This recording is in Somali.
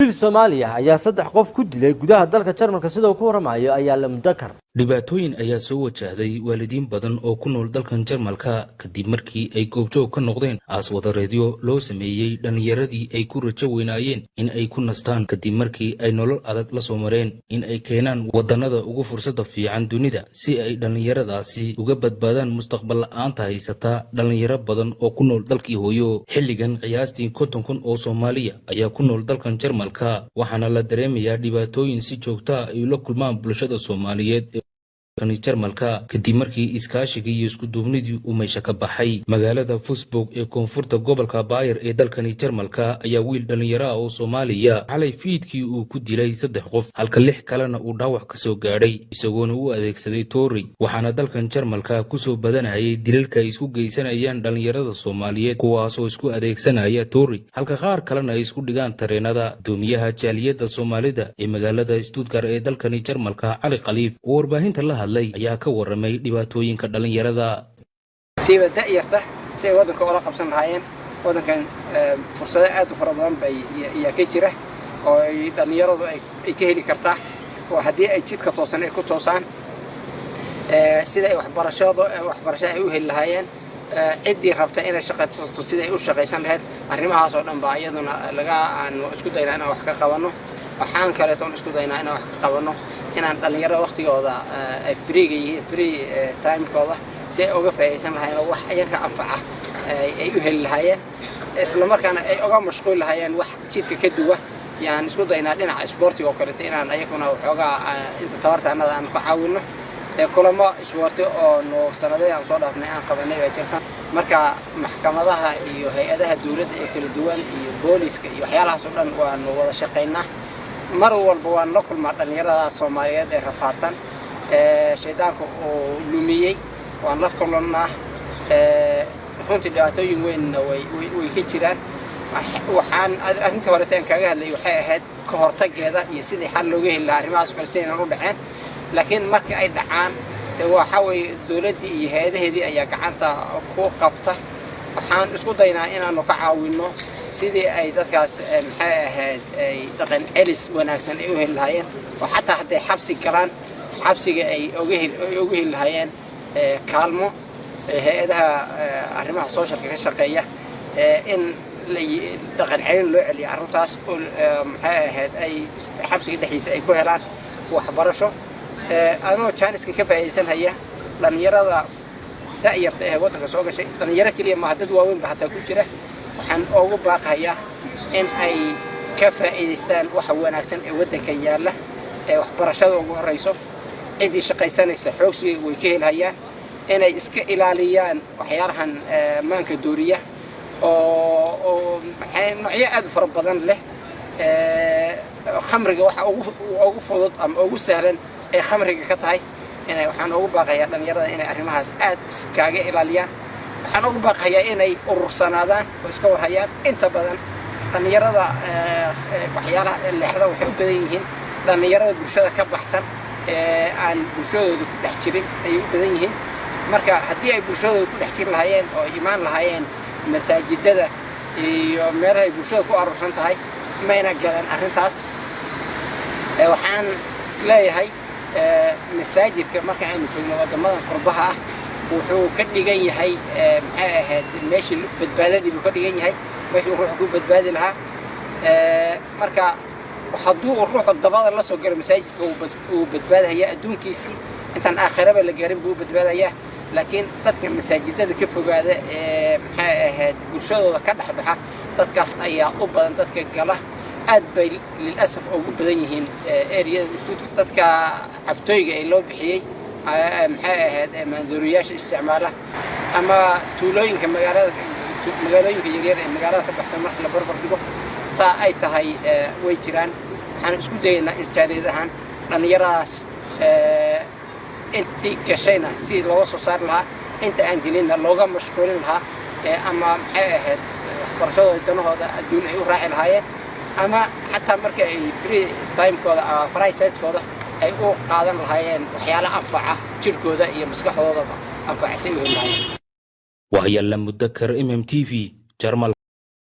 Wiil Soomaaliya ayaa saddex qof ku dilay gudaha dalka Jarmalka. Sida uu ku warramayo ayaa la Mudakar. Dhibaatooyin ayaa soo wajahday waalidiin badan oo ku nool dalkan Jarmalka kadib markii ay goobjoog ka noqdeen aaswadareedyo loo sameeyey dhallinyaradii ay ku rajo weynaayeen in ay ku nastaan kadib markii ay nolol adag la soo mareen, in ay keenaan waddannada ugu fursadda fiican dunida si ay dhallinyaradaasi uga badbaadaan mustaqbal la'aanta haysata dhallinyaro badan oo ku nool dalkii hooyo. Xilligan qiyaastii 50,000 oo Soomaaliya ayaa ku nool dalkan Jarmalka, waxaana la dareemayaa dhibaatooyin si joogtaa ay ula kulmaan bulshada Soomaaliyeed ee Jarmalka kadib markii iskaashigii iyo iskuduubnidii uu meesha ka baxay. Magaalada Fusburg ee koonfurta gobolka Bayer ee dalkani Jarmalka ayaa wiil dhallinyaro ah oo Soomaaliya xalay fiidkii uu ku dilay saddex qof, halka lix kalena uu dhaawac ka soo gaadhay, isagoona u adeegsaday toori. Waxaana dalkan Jarmalka kusoo badanayay dilalka ay isku geysanayaan dhallinyarada Soomaaliyeed, kuwaasoo isku adeegsanaya toori, halka qaar kalena ay isku dhigaan tareenada. Gudoomiyaha jaaliyadda Soomaalida ee magaalada Stuttgart ee dalkani Jarmalka, Cali Khaliif, oo warbaahinta la hadlay, ayaa ka warramay dhibaatooyinka dhallinyarada. Siiba da'yarta si ay waddanka ula qabsan lahaayeen. Waddankan fursado aad u fara badan bay ayaa ka jira oo ay dhallinyaradu ay ka heli kartaa, oo haddii ay jidka toosan ay ku toosaan, sida ay waxbarashadu waxbarasho ay u heli lahaayeen, ciddii rabta inay shaqaysato sida ay u shaqaysan lahayd. Arrimahaas oo dhan baa iyaduna laga aanu isku daynaa inaan wax ka qabanno. Waxaan kaleeto oon isku daynaa inaan wax ka qabanno inaan dhallinyarada waqtigooda ay free-ga yihiin, free time-kooda, si ay uga faa'iidaysan lahaayeen oo wax iyaga anfaca ay u heli lahaayeen, isla markaana ay uga mashquuli lahaayeen wax jidka ka duwa. Yaan isku daynaa dhinaca isboortiga oo kaleeto inaan ayaguna waxoogaa inta tabarta annada aan ku caawinno. Kulamo isboorti oo nu sanadadii aan soo dhaafnay aan qabanay baa jirsan. Marka maxkamadaha iyo hay-adaha dowladda ee kala duwan iyo booliska iyo waxyaalahaas oo dhan waanu wada shaqaynaa. Mar walba waan la kulmaa dhallinyarada Soomaaliyeed ee rafaadsan ee shaydaanka uu lumiyey, waan la kulannaa. Runtii dhibaatooyin weynna way ka jiraan. Waxaan arrintii horeta aan kaaga hadlayay waxay ahayd ka hortaggeeda iyo sidii xal looga heli lahaa arrimahaas kale sidaynan u dhaceen. Laakiin marka ay dhacaan dee waxaa weeye dowladdii iyo hay-adaheedii ayaa gacanta ku qabta. Waxaan isku daynaa inaanu ka caawinno sidii ay dadkaas, maxay ahayd, ay dhaqan celis wanaagsan ay u heli lahaayeen, oo xataa hadday xabsi galaan xabsiga ay uga heli lahaayeen kaalmo hay-adaha arrimaha social-ka ka shaqeeya, in dhaqan celin loo celiyo carruurtaas oo, maxay ahayd, ay xabsiga dhexdiisa ay ku helaan waxbarasho. Anoo chance-ka ka faa'iidaysanhaya, dhallinyarada da'yarta ee waddanka soo gashay, dhallinyaro keliya maaha, dad waaweyn ba hataa ku jira, waxaan ugu baaqayaa in ay ka faa'iidaystaan waxa wanaagsan ee waddanka yaalla ee waxbarashada ugu horrayso. Ciddii shaqaysanaysa xoogsiga way ka helhayaan. Inay iska ilaaliyaan waxyaalahan maanka dooriya oo maxay noocyo aad u fara badan leh. Khamriga waxa ugu fudud ama ugu sahlan ee khamriga ka tahay inay, waxaan ugu baaqayaa dhallinyarada inay arrimahaas aad iskaga ilaaliyaan. Waxaan ugu baaqayaa inay urursanaadaan oo iska warhayaan. Inta badan dhallinyarada waxyaalaha leexda waxay u badan yihiin dhallinyarada bulshada ka baxsan ee aan bulshadooda ku dhex jirin ayay u badan yihiin. Marka haddii ay bulshadooda ku dhex jiri lahaayeen oo ay imaan lahaayeen masaajidada iyo meelaha ay bulshada ku aruursan tahay, mayna galan arrintaas. Waxaan isleeyahay masaajidka marka aynu joogno waddamadan qurbaha ah wuxuu ka dhigan yahay, maxay ahayd, meeshii badbaadadii buu ka dhigan yahay, meeshii uu ruuxu ku badbaadi lahaa. Marka hadduu uu ruuxu dabada la soo galo masaajidka, wuu badbaadhayaa adduunkiisii, intaan aakhiraba la gaarin buu u badbaadayaa. Laakiin dadka masaajidada ka fogaada ee, maxay ahayd, bulshadooda ka dhex baxa, dadkaas ayaa u badan dadka gala. Aad bay lilasaf ugu badan yihiin area-da dadka cabtooyga ee loo bixiyey, maxay ahayd, maandooriyaasha isticmaala, ama tuulooyinka magaalada, magaalooyinka yaryar ee magaalada ka baxsan marka la barbar dhigo, saa ay tahay way jiraan. Waxaan isku dayaynaa jaaliyad ahaan dhallinyaradaas intii gashayna sidii looga soo saari lahaa, inta aan gelinna looga mashquulin lahaa, ama, maxay ahayd, waxbarashadooda danahooda adduun ay u raaci lahaayeen, ama xataa marka ay free time-kooda ama Freizeit-kooda ay u qaadan lahaayeen waxyaala anfaca jirkooda iyo maskaxdoodaba anfaca si ay u heli lahaayeen. Wahyalla Mudakar, MM TV, Jarmal.